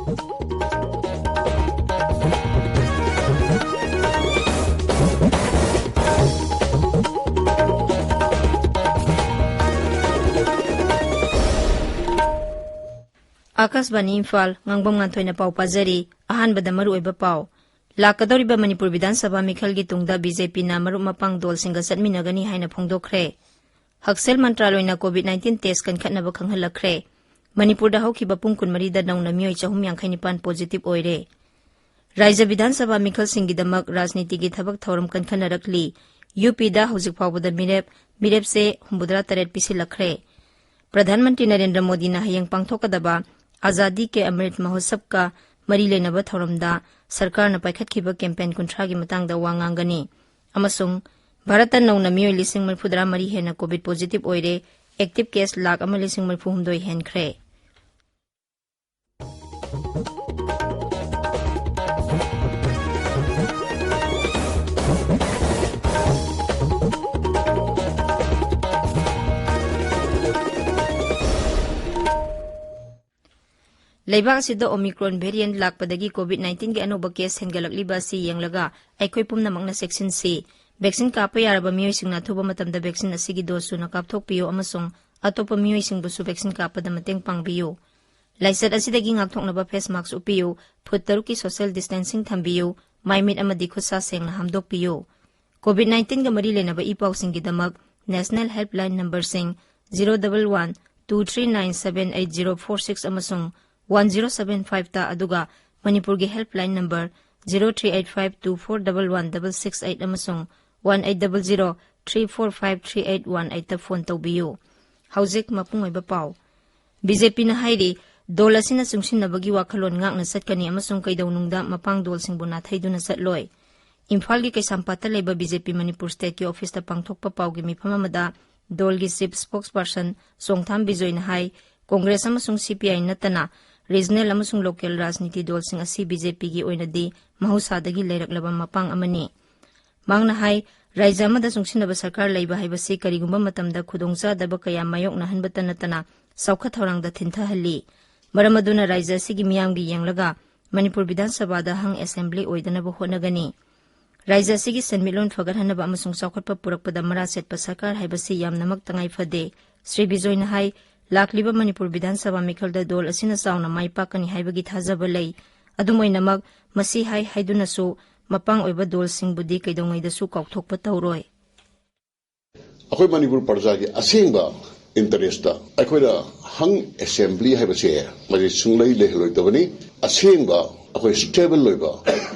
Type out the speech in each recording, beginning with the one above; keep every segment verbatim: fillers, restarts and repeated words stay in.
ꯑꯥꯀꯥꯁꯕꯥꯅꯤ ꯏꯝꯐꯥꯜ, ꯉꯥꯡꯕꯝ ꯉꯥꯟꯊꯣꯏꯅ ꯄꯥꯎ ꯄꯥꯖꯔꯤ꯫ ꯑꯍꯥꯟꯕꯗ ꯃꯔꯨꯑꯣꯏꯕ ꯄꯥꯎ꯫ ꯂꯥꯛꯀꯗꯧꯔꯤꯕ ꯃꯅꯤꯄꯨꯔ ꯕꯤꯙꯥꯟ ꯁꯚꯥ ꯃꯤꯈꯜꯒꯤ ꯇꯨꯡꯗ ꯕꯤ ꯖꯦ ꯄꯤꯅ ꯃꯔꯨꯞ ꯃꯄꯥꯡ ꯗꯣꯜꯁꯤꯡꯒ ꯆꯠꯃꯤꯟꯅꯒꯅꯤ ꯍꯥꯏꯅ ꯐꯣꯡꯗꯣꯛꯈ꯭ꯔꯦ꯫ ꯍꯛꯁꯦꯜ ꯃꯟꯇ꯭ꯔꯥꯂꯣꯏꯅ ꯀꯣꯚꯤꯗ ꯅꯥꯏꯟꯇꯤꯟ ꯇꯦꯁ ꯀꯟꯈꯠꯅꯕ ꯈꯪꯍꯜꯂꯛꯈ꯭ꯔꯦ꯫ ꯃꯅꯤꯄꯨꯔꯗ ꯍꯧꯈꯤꯕ ꯄꯨꯡ ꯀꯨꯟꯃꯔꯤꯗ ꯅꯧꯅ ꯃꯤꯑꯣꯏ ꯆꯍꯨꯝ ꯌꯥꯡꯈꯩ ꯅꯤꯄꯥꯟ ꯄꯣꯖꯤꯇꯤꯚ ꯑꯣꯏꯔꯦ꯫ ꯔꯥꯖ꯭ꯌ ꯕꯤꯙꯥꯟ ꯁꯚꯥ ꯃꯤꯈꯜꯁꯤꯡꯒꯤꯗꯃꯛ ꯔꯥꯖꯅꯤꯇꯤꯒꯤ ꯊꯕꯛ ꯊꯧꯔꯝ ꯀꯟꯈꯠꯅꯔꯛꯂꯤ꯫ ꯌꯨ ꯄꯤꯗ ꯍꯧꯖꯤꯛ ꯐꯥꯎꯕꯗ ꯃꯤꯔꯦꯞ, ꯃꯤꯔꯦꯞꯆꯦ ꯍꯨꯝꯐꯨꯇꯔꯥ ꯇꯔꯦꯠ ꯄꯤꯁꯤꯜꯂꯛꯈ꯭ꯔꯦ꯫ ꯄ꯭ꯔꯙꯥꯟ ꯃꯟꯇ꯭ꯔꯤ ꯅꯔꯦꯟꯗ꯭ꯔ ꯃꯣꯗꯤꯅ ꯍꯌꯦꯡ ꯄꯥꯡꯊꯣꯛꯀꯗꯕ ꯑꯖꯥꯗꯤ ꯀꯦ ꯑꯃ꯭ꯔꯤꯠ ꯃꯍꯣꯠꯁꯕꯀ ꯃꯔꯤ ꯂꯩꯅꯕ ꯊꯧꯔꯝꯗ ꯁꯔꯀꯥꯔꯅ ꯄꯥꯏꯈꯠꯈꯤꯕ ꯀꯦꯝꯄꯦꯟ ꯀꯨꯟꯊ꯭ꯔꯥꯒꯤ ꯃꯇꯥꯡꯗ ꯋꯥ ꯉꯥꯡꯒꯅꯤ꯫ ꯑꯃꯁꯨꯡ ꯚꯥꯔꯠꯇ ꯅꯧꯅ ꯃꯤꯑꯣꯏ ꯂꯤꯁꯤꯡ ꯃꯔꯤꯐꯨꯇꯔꯥ ꯃꯔꯤ ꯍꯦꯟꯅ ꯀꯣꯚꯤꯗ ꯄꯣꯖꯤꯇꯤꯚ ꯑꯣꯏꯔꯦ, ꯑꯦꯛꯇꯤꯚ ꯀꯦꯁ ꯂꯥꯈ ꯑꯃ ꯂꯤꯁꯤꯡ ꯃꯔꯤꯐꯨ ꯍꯨꯝꯗꯣꯏ ꯍꯦꯟꯈ꯭ꯔꯦ꯫ ꯂꯩꯕꯥꯛ ꯑꯁꯤꯗ ꯑꯣꯃꯤꯀ꯭ꯔꯣꯟ ꯚꯦꯔꯤꯌꯦꯟꯠ ꯂꯥꯛꯄꯗꯒꯤ ꯀꯣꯚꯤꯗ ꯅꯥꯏꯟꯇꯤꯟꯒꯤ ꯑꯅꯧꯕ ꯀꯦꯁ ꯍꯦꯟꯒꯠꯂꯛꯂꯤꯕ ꯑꯁꯤ ꯌꯦꯡꯂꯒ ꯑꯩꯈꯣꯏ ꯄꯨꯝꯅꯃꯛꯅ ꯆꯦꯛꯁꯤꯟꯁꯤ꯫ ꯚꯦꯛꯁꯤꯟ ꯀꯥꯞꯄ ꯌꯥꯔꯕ ꯃꯤꯑꯣꯏꯁꯤꯡꯅ ꯑꯊꯨꯕ ꯃꯇꯝꯗ ꯚꯦꯛꯁꯤꯟ ꯑꯁꯤꯒꯤ ꯗꯣꯁ ꯁꯨꯅ ꯀꯥꯞꯊꯣꯛꯄꯤꯌꯨ ꯑꯃꯁꯨꯡ ꯑꯇꯣꯞꯄ ꯃꯤꯑꯣꯏꯁꯤꯡꯕꯨꯁꯨ ꯚꯦꯛꯁꯤꯟ ꯀꯥꯞꯄꯗ ꯃꯇꯦꯡ ꯄꯥꯡꯕꯤꯌꯨ꯫ ꯂꯥꯏꯆꯠ ꯑꯁꯤꯗꯒꯤ ꯉꯥꯛꯊꯣꯛꯅꯕ ꯐꯦꯁ ꯃꯥꯛꯁ ꯎꯞꯄꯤꯌꯨ, ꯐꯨꯠ ꯇꯔꯨꯛꯀꯤ ꯁꯣꯁꯤꯌꯦꯜ ꯗꯤꯁꯇꯦꯟꯁꯤꯡ ꯊꯝꯕꯤꯌꯨ, ꯃꯥꯏ ꯃꯤꯠ ꯑꯃꯗꯤ ꯈꯨꯠ ꯁꯥ ꯁꯦꯡꯅ ꯍꯥꯝꯗꯣꯛꯄꯤꯌꯨ꯫ ꯀꯣꯚꯤꯗ ꯅꯥꯏꯟꯇꯤꯟꯒ ꯃꯔꯤ ꯂꯩꯅꯕ ꯏ ꯄꯥꯎꯁꯤꯡꯒꯤꯗꯃꯛ ꯅꯦꯁꯅꯦꯜ ꯍꯦꯜꯞꯂꯥꯏꯟ ꯅꯝꯕꯔꯁꯤꯡ zero double one two three nine seven eight zero four six ꯑꯃꯁꯨꯡ ꯋꯥꯟ ꯖꯤꯔꯣ ꯁꯚꯦꯟ ꯐꯥꯏꯚꯇ, ꯑꯗꯨꯒ ꯃꯅꯤꯄꯨꯔꯒꯤ helpline number zero three eight five two four double one double six eight ꯑꯃꯁꯨꯡ one eight double zero three four five three eight one ꯑꯩꯠꯇ phone ꯇꯧꯕꯤꯌꯨ꯫ ꯍꯧꯖꯤꯛ ꯃꯄꯨꯡ ꯑꯣꯏꯕ ꯄꯥꯎ꯫ ꯕꯤ ꯖꯦ ꯄꯤꯅ ꯍꯥꯏꯔꯤ, ꯗꯣꯜ ꯑꯁꯤꯅ ꯆꯨꯡꯁꯤꯟꯅꯕꯒꯤ ꯋꯥꯈꯜꯂꯣꯟ ꯉꯥꯛꯅ ꯆꯠꯀꯅꯤ ꯑꯃꯁꯨꯡ ꯀꯩꯗꯧꯅꯨꯡꯗ ꯃꯄꯥꯡ ꯗꯣꯜꯁꯤꯡꯕꯨ ꯅꯥꯊꯩꯗꯨꯅ ꯆꯠꯂꯣꯏ꯫ ꯏꯝꯐꯥꯜꯒꯤ ꯀꯩꯁꯥꯝꯄꯥꯠꯇ ꯂꯩꯕ ꯕꯤ ꯖꯦ ꯄꯤ ꯃꯅꯤꯄꯨꯔ ꯁ꯭ꯇꯦꯠꯀꯤ ꯑꯣꯐꯤꯁꯇ ꯄꯥꯡꯊꯣꯛꯄ ꯄꯥꯎꯒꯤ ꯃꯤꯐꯝ ꯑꯃꯗ ꯗꯣꯜꯒꯤ ꯆꯤꯐ ꯁ꯭ꯄꯣꯛꯁꯄꯔꯁꯟ ꯆꯣꯡꯊꯥꯝ ꯕꯤꯖꯣꯏꯅ ꯍꯥꯏ, ꯀꯣꯡꯒ꯭ꯔꯦꯁ ꯑꯃꯁꯨꯡ ꯁꯤ ꯄꯤ ꯑꯥꯏ ꯅꯠꯇꯅ ꯔꯤꯖꯅꯦꯜ ꯑꯃꯁꯨꯡ ꯂꯣꯀꯦꯜ ꯔꯥꯖꯅꯤꯇꯤ ꯗꯣꯜꯁꯤꯡ ꯑꯁꯤ ꯕꯤ ꯖꯦ ꯄꯤꯒꯤ ꯑꯣꯏꯅꯗꯤ ꯃꯍꯧꯁꯥꯗꯒꯤ ꯂꯩꯔꯛꯂꯕ ꯃꯄꯥꯡ ꯑꯃꯅꯤ꯫ ꯃꯍꯥꯛꯅ ꯍꯥꯏ, ꯔꯥꯖ꯭ꯌ ꯑꯃꯗ ꯆꯨꯡꯁꯤꯟꯅꯕ ꯁꯔꯀꯥꯔ ꯂꯩꯕ ꯍꯥꯏꯕꯁꯤ ꯀꯔꯤꯒꯨꯝꯕ ꯃꯇꯝꯗ ꯈꯨꯗꯣꯡꯆꯥꯗꯕ ꯀꯌꯥ ꯃꯥꯌꯣꯛꯅꯍꯟꯕꯇ ꯅꯠꯇꯅ ꯆꯥꯎꯈꯠ ꯊꯧꯔꯥꯡꯗ ꯊꯤꯟꯊꯍꯜꯂꯤ꯫ ꯃꯔꯝ ꯑꯗꯨꯅ ꯔꯥꯖ꯭ꯌ ꯑꯁꯤꯒꯤ ꯃꯤꯌꯥꯝꯒꯤ ꯌꯦꯡꯂꯒ ꯃꯅꯤꯄꯨꯔ ꯕꯤꯙꯥꯟ ꯁꯚꯥꯗ ꯍꯪ ꯑꯦꯁꯦꯝꯕ꯭ꯂꯤ ꯑꯣꯏꯗꯅꯕ ꯍꯣꯠꯅꯒꯅꯤ꯫ ꯔꯥꯖ꯭ꯌ ꯑꯁꯤꯒꯤ ꯁꯦꯟꯃꯤꯠꯂꯣꯟ ꯐꯒꯠꯍꯟꯅꯕ ꯑꯃꯁꯨꯡ ꯆꯥꯎꯈꯠꯄ ꯄꯨꯔꯛꯄꯗ ꯃꯔꯥ ꯁꯦꯠꯄ ꯁꯔꯀꯥꯔ ꯍꯥꯏꯕꯁꯤ ꯌꯥꯝꯅꯃꯛ ꯇꯉꯥꯏ ꯐꯗꯦ꯫ ꯁ꯭ꯔꯤ ꯕꯤꯖꯣꯏꯅ ꯍꯥꯏ, ꯂꯥꯛꯂꯤꯕ ꯃꯅꯤꯄꯨꯔ ꯕꯤꯙꯥꯟ ꯁꯚꯥ ꯃꯤꯈꯜꯗ ꯗꯣꯜ ꯑꯁꯤꯅ ꯆꯥꯎꯅ ꯃꯥꯏ ꯄꯥꯛꯀꯅꯤ ꯍꯥꯏꯕꯒꯤ ꯊꯥꯖꯕ ꯂꯩ꯫ ꯑꯗꯨꯝ ꯑꯣꯏꯅꯃꯛ, ꯃꯁꯤ ꯍꯥꯏ ꯍꯥꯏꯗꯨꯅꯁꯨ ꯃꯄꯥꯡ ꯑꯣꯏꯕ ꯗꯣꯜꯁꯤꯡꯕꯨꯗꯤ ꯀꯩꯗꯧꯉꯩꯗꯁꯨ ꯀꯥꯎꯊꯣꯛꯄ ꯇꯧꯔꯣꯏ꯫ ꯑꯩꯈꯣꯏ ꯃꯅꯤꯄꯨꯔ ꯄ꯭ꯔꯖꯥꯒꯤ ꯑꯁꯦꯡꯕ ꯏꯟꯇꯔꯦꯁꯇ ꯑꯩꯈꯣꯏꯅ ꯍꯪ ꯑꯦꯁꯦꯝꯕ꯭ꯂꯤ ꯍꯥꯏꯕꯁꯦ ꯃꯁꯤ ꯁꯨꯡꯂꯩ ꯂꯩꯍꯜꯂꯣꯏꯗꯕꯅꯤ꯫ ꯑꯁꯦꯡꯕ ꯑꯩꯈꯣꯏ ꯁ꯭ꯇꯦꯕꯜ ꯑꯣꯏꯕ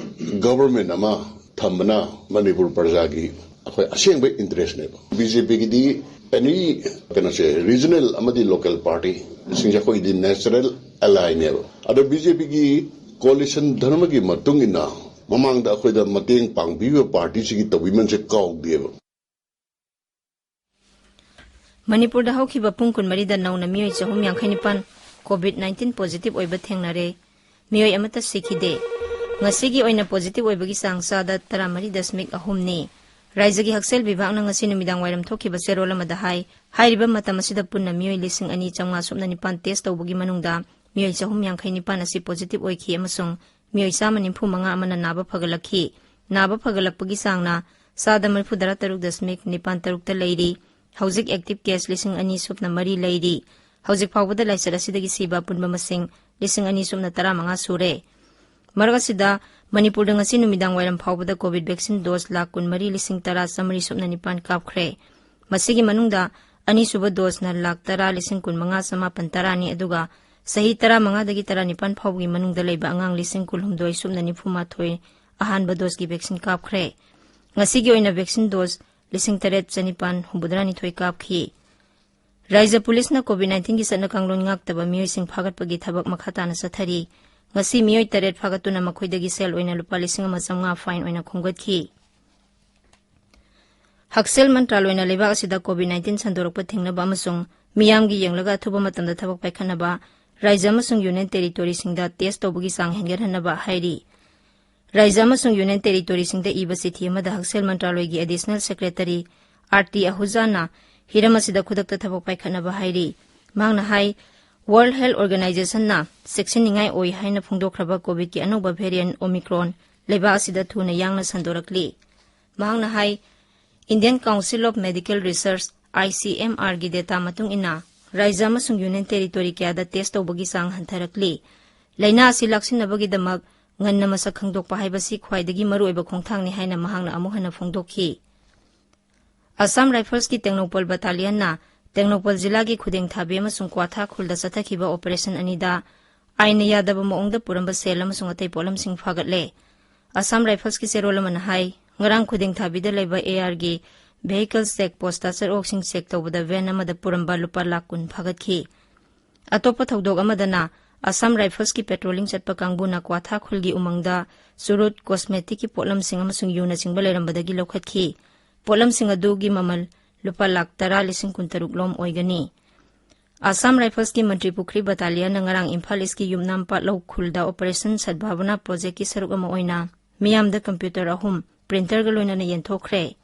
ꯒꯚꯔꯟꯃꯦꯟ ꯑꯃ ꯊꯝꯕꯅ ꯃꯅꯤꯄꯨꯔ ꯄ꯭ꯔꯖꯥꯒꯤ ꯑꯩꯈꯣꯏ ꯑꯁꯦꯡꯕ ꯏꯟꯇꯔꯦꯁꯅꯦꯕ꯫ ꯕꯤ ꯖꯦ ꯄꯤꯒꯤꯗꯤ ꯑꯦꯅꯤ ꯀꯩꯅꯣꯁꯦ, ꯔꯤꯖꯅꯦꯜ ꯑꯃꯗꯤ ꯂꯣꯀꯦꯜ ꯄꯥꯔꯇꯤꯁꯤꯡꯁꯦ ꯑꯩꯈꯣꯏꯒꯤꯗꯤ ꯅꯦꯆꯔꯦꯜ ꯑꯦꯂꯥꯏꯅꯦꯕ꯫ ꯑꯗꯣ ꯕꯤ ꯖꯦ ꯄꯤꯒꯤ ꯀꯣꯂꯤꯁꯟ ꯙꯔꯃꯒꯤ ꯃꯇꯨꯡ ꯏꯟꯅ ꯃꯃꯥꯡꯗ ꯑꯩꯈꯣꯏꯗ ꯃꯇꯦꯡ ꯄꯥꯡꯕꯤꯕ ꯄꯥꯔꯇꯤꯁꯤꯒꯤ ꯇꯧꯕꯤꯃꯜꯁꯦ ꯀꯥꯎꯗꯦꯕ꯫ ꯃꯅꯤꯄꯨꯔꯗ ꯍꯧꯈꯤꯕ ꯄꯨꯡ ꯀꯨꯟꯃꯔꯤꯗ ꯅꯧꯅ ꯃꯤꯑꯣꯏ ꯆꯍꯨꯝ ꯌꯥꯡꯈꯩ ꯅꯤꯄꯥꯟ COVID nineteen positive ꯑꯣꯏꯕ ꯊꯦꯡꯅꯔꯦ꯫ ꯃꯤꯑꯣꯏ ꯑꯃꯠꯇ ꯁꯤꯈꯤꯗꯦ꯫ ꯉꯁꯤꯒꯤ ꯑꯣꯏꯅ positive ꯑꯣꯏꯕꯒꯤ ꯆꯥꯡ ꯆꯥꯗ ꯇꯔꯥꯃꯔꯤ ꯗꯁꯃꯤꯛ ꯑꯍꯨꯝꯅꯤ꯫ ꯔꯥꯏꯖ꯭ꯌꯒꯤ ꯍꯛꯁꯦꯜ ꯕꯤꯚꯥꯒꯅ ꯉꯁꯤ ꯅꯨꯃꯤꯗꯥꯡ ꯋꯥꯏꯔꯝ ꯊꯣꯛꯈꯤꯕ ꯆꯦꯔꯣꯜ ꯑꯃꯗ ꯍꯥꯏ, ꯍꯥꯏꯔꯤꯕ ꯃꯇꯝ ꯑꯁꯤꯗ ꯄꯨꯟꯅ ꯃꯤꯑꯣꯏ ꯂꯤꯁꯤꯡ ꯑꯅꯤ ꯆꯥꯝꯃꯉꯥ ꯁꯨꯞꯅ ꯅꯤꯄꯥꯟ test ꯇꯧꯕꯒꯤ ꯃꯅꯨꯡꯗ ꯃꯤꯑꯣꯏ ꯆꯍꯨꯝ ꯌꯥꯡꯈꯩ ꯅꯤꯄꯥꯟ ꯑꯁꯤ positive ꯑꯣꯏꯈꯤ ꯑꯃꯁꯨꯡ ꯃꯤꯑꯣꯏ ꯆꯥꯝꯃ ꯅꯤꯐꯨ ꯃꯉꯥ ꯑꯃꯅ ꯅꯥꯕ ꯐꯒꯠꯂꯛꯈꯤ꯫ ꯅꯥꯕ ꯐꯒꯠꯂꯛꯄꯒꯤ ꯆꯥꯡꯅ ꯆꯥꯗ ꯃꯔꯤꯐꯨ ꯇꯔꯥ ꯇꯔꯨꯛ ꯗꯁꯃꯤꯛ ꯅꯤꯄꯥꯟ ꯇꯔꯨꯛꯇ ꯂꯩꯔꯤ꯫ ꯍꯧꯖꯤꯛ active case ꯂꯤꯁꯤꯡ ꯑꯅꯤ ꯁꯨꯞꯅ ꯃꯔꯤ ꯂꯩꯔꯤ꯫ ꯍꯧꯖꯤꯛ ꯐꯥꯎꯕꯗ ꯂꯥꯏꯆꯠ ꯑꯁꯤꯗꯒꯤ ꯁꯤꯕ ꯑꯄꯨꯟꯕ ꯃꯁꯤꯡ ꯂꯤꯁꯤꯡ ꯑꯅꯤ ꯁꯨꯞꯅ ꯇꯔꯥꯃꯉꯥ ꯁꯨꯔꯦ꯫ ꯃꯔꯛ ꯑꯁꯤꯗ, ꯃꯅꯤꯄꯨꯔꯗ ꯉꯁꯤ ꯅꯨꯃꯤꯗꯥꯡ ꯋꯥꯏꯔꯝ ꯐꯥꯎꯕꯗ COVID vaccine dose ꯂꯥꯈ ꯀꯨꯟꯃꯔꯤ ꯂꯤꯁꯤꯡ ꯇꯔꯥ ꯆꯥꯃꯔꯤ ꯁꯨꯞꯅ ꯅꯤꯄꯥꯟ ꯀꯥꯞꯈ꯭ꯔꯦ꯫ ꯃꯁꯤꯒꯤ ꯃꯅꯨꯡꯗ ꯑꯅꯤꯁꯨꯕ doseꯅ ꯂꯥꯈ ꯇꯔꯥ ꯂꯤꯁꯤꯡ ꯀꯨꯟꯃꯉꯥ ꯆꯃꯥꯄꯟ ꯇꯔꯥꯅꯤ, ꯑꯗꯨꯒ ꯆꯍꯤ ꯇꯔꯥꯃꯉꯥꯗꯒꯤ ꯇꯔꯥꯅꯤꯄꯥꯟ ꯐꯥꯎꯕꯒꯤ ꯃꯅꯨꯡꯗ ꯂꯩꯕ ꯑꯉꯥꯡ ꯂꯤꯁꯤꯡ ꯀꯨꯟꯍꯨꯝꯗꯣꯏ ꯁꯨꯞꯅ ꯅꯤꯐꯨꯃꯥꯊꯣꯏ ꯑꯍꯥꯟꯕ doseꯀꯤ vaccine ꯀꯥꯞꯈ꯭ꯔꯦ꯫ ꯉꯁꯤꯒꯤ ꯑꯣꯏꯅ vaccine dose ꯂꯤꯁꯤꯡ ꯇꯔꯦꯠ ꯆꯅꯤꯄꯥꯟ ꯍꯨꯝꯐꯨꯇꯔꯥꯅꯤꯊꯣꯏ ꯀꯥꯞꯈꯤ꯫ ꯔꯥꯏꯖ꯭ꯌ ꯄꯨꯂꯤꯁꯅ COVID nineteenꯒꯤ ꯆꯠꯅ ꯀꯥꯡꯂꯣꯟ ꯉꯥꯛꯇꯕ ꯃꯤꯑꯣꯏꯁꯤꯡ ꯐꯥꯒꯠꯄꯒꯤ ꯊꯕꯛ ꯃꯈꯥ ꯇꯥꯅ ꯆꯠꯊꯔꯤ꯫ ꯉꯁꯤ ꯃꯤꯑꯣꯏ ꯇꯔꯦꯠ ꯐꯥꯒꯠꯇꯨꯅ ꯃꯈꯣꯏꯗꯒꯤ ꯁꯦꯜ ꯑꯣꯏꯅ ꯂꯨꯄꯥ ꯂꯤꯁꯤꯡ ꯑꯃ ꯆꯥꯝꯃꯉꯥ fine ꯑꯣꯏꯅ ꯈꯣꯝꯒꯠꯈꯤ꯫ ꯍꯛꯁꯦꯜ ꯃꯟꯇ꯭ꯔꯥꯂꯣꯏꯅ ꯂꯩꯕꯥꯛ ꯑꯁꯤꯗ COVID nineteen ꯁꯟꯗꯣꯔꯛꯄ ꯊꯤꯡꯅꯕ ꯑꯃꯁꯨꯡ ꯃꯤꯌꯥꯝꯒꯤ ꯌꯦꯡꯂꯒ ꯑꯊꯨꯕ ꯃꯇꯝꯗ ꯊꯕꯛ ꯄꯥꯏꯈꯠꯅꯕ ꯔꯥꯏꯖ꯭ꯌ ꯑꯃꯁꯨꯡ union territoryꯁꯤꯡꯗ test ꯇꯧꯕꯒꯤ ꯆꯥꯡ ꯍꯦꯟꯒꯠꯍꯟꯅꯕ ꯍꯥꯏꯔꯤ꯫ ꯔꯥꯏꯖ꯭ꯌ ꯑꯃꯁꯨꯡ union territoryꯁꯤꯡꯗ ꯏꯕ ꯆꯤꯊꯤ ꯑꯃꯗ ꯍꯛꯁꯦꯜ ꯃꯟꯇ꯭ꯔꯥꯂꯣꯏꯒꯤ additional secretary ꯑꯥꯔꯇꯤ ꯑꯍꯨꯖꯥꯅ ꯍꯤꯔꯝ ꯑꯁꯤꯗ ꯈꯨꯗꯛꯇ ꯊꯕꯛ ꯄꯥꯏꯈꯠꯅꯕ ꯍꯥꯏꯔꯤ꯫ ꯃꯍꯥꯛꯅ ꯍꯥꯏ, World Health Organizationꯅ ꯆꯦꯛꯁꯤꯟꯅꯤꯡꯉꯥꯏ ꯑꯣꯏ ꯍꯥꯏꯅ ꯐꯣꯡꯗꯣꯛꯈ꯭ꯔꯕ ꯀꯣꯚꯤꯗꯀꯤ ꯑꯅꯧꯕ variant Omicron ꯂꯩꯕꯥꯛ ꯑꯁꯤꯗ ꯊꯨꯅ ꯌꯥꯡꯅ ꯁꯟꯗꯣꯔꯛꯂꯤ꯫ ꯃꯍꯥꯛꯅ ꯍꯥꯏ, Indian Council of Medical Research, ICMRꯒꯤ data ꯃꯇꯨꯡ ꯏꯟꯅ, ꯔꯥꯏꯖ꯭ꯌ ꯑꯃꯁꯨꯡ Union Territory ꯀꯌꯥꯗ test ꯇꯧꯕꯒꯤ ꯆꯥꯡ ꯍꯟꯊꯔꯛꯂꯤ꯫ ꯂꯥꯏꯅꯥ ꯑꯁꯤ ꯂꯥꯛꯁꯤꯟꯅꯕꯒꯤꯗꯃꯛ ꯉꯟꯅ ꯃꯁꯛ ꯈꯪꯗꯣꯛꯄ ꯍꯥꯏꯕꯁꯤ ꯈ꯭ꯋꯥꯏꯗꯒꯤ ꯃꯔꯨꯑꯣꯏꯕ ꯈꯣꯡꯊꯥꯡꯅꯤ ꯍꯥꯏꯅ ꯃꯍꯥꯛꯅ ꯑꯃꯨꯛ ꯍꯟꯅ ꯐꯣꯡꯗꯣꯛꯈꯤ꯫ Assam Riflesꯀꯤ ꯇꯦꯡꯅꯧꯄꯜ battalionꯅ ꯇꯦꯡꯅꯧꯄꯜ ꯖꯤꯂꯥꯒꯤ ꯈꯨꯗꯦꯡꯊꯥꯕꯤ ꯑꯃꯁꯨꯡ ꯀ꯭ꯋꯥꯊꯥ ꯈꯨꯜꯗ ꯆꯠꯊꯈꯤꯕ operation ꯑꯅꯤꯗ ꯑꯥꯏꯟꯅ ꯌꯥꯗꯕ ꯃꯑꯣꯡꯗ ꯄꯨꯔꯝꯕ ꯁꯦꯜ ꯑꯃꯁꯨꯡ ꯑꯇꯩ ꯄꯣꯠꯂꯝꯁꯤꯡ ꯐꯥꯒꯠꯂꯦ꯫ Assam Riflesꯀꯤ ꯆꯦꯔꯣꯜ ꯑꯃꯅ ꯍꯥꯏ, ꯉꯔꯥꯡ ꯈꯨꯗꯦꯡꯊꯥꯕꯤꯗ ꯂꯩꯕ ARꯒꯤ vehicle check postꯇ ꯆꯔꯨꯛꯁꯤꯡ check ꯇꯧꯕꯗ van ꯑꯃꯗ ꯄꯨꯔꯝꯕ ꯂꯨꯄꯥ ꯂꯥꯈ ꯀꯨꯟ ꯐꯥꯒꯠꯈꯤ꯫ ꯑꯇꯣꯞꯄ ꯊꯧꯗꯣꯛ ꯑꯃꯗꯅ, Assam Riflesꯀꯤ patrolling ꯆꯠꯄ ꯀꯥꯡꯕꯨꯅ ꯀ꯭ꯋꯥꯊꯥ ꯈꯨꯜꯒꯤ ꯎꯃꯪꯗ ꯆꯨꯔꯨꯠ, cosmeticꯀꯤ ꯄꯣꯠꯂꯝꯁꯤꯡ ꯑꯃꯁꯨꯡ ꯌꯨꯅꯆꯤꯡꯕ ꯂꯩꯔꯝꯕꯗꯒꯤ ꯂꯧꯈꯠꯈꯤ꯫ ꯄꯣꯠꯂꯝꯁꯤꯡ ꯑꯗꯨꯒꯤ ꯃꯃꯜ ꯂꯨꯄꯥ ꯂꯥꯈ ꯇꯔꯥ ꯂꯤꯁꯤꯡ ꯀꯨꯟꯇꯔꯨꯛ ꯂꯣꯝ ꯑꯣꯏꯒꯅꯤ꯫ Assam Riflesꯀꯤ ꯃꯟꯇ꯭ꯔꯤ ꯄꯨꯈ꯭ꯔꯤ battalionꯅ ꯉꯔꯥꯡ ꯏꯝꯐꯥꯜ Eastꯀꯤ ꯌꯨꯝꯅꯥꯝ ꯄꯥꯠꯂꯧ ꯈꯨꯜꯗ Operation Sadbhavana projectꯀꯤ ꯁꯔꯨꯛ ꯑꯃ ꯑꯣꯏꯅ ꯃꯤꯌꯥꯝꯗ computer ꯑꯍꯨꯝ, printerꯒ ꯂꯣꯏꯅꯅ ꯌꯦꯟꯊꯣꯛꯈ꯭ꯔꯦ꯫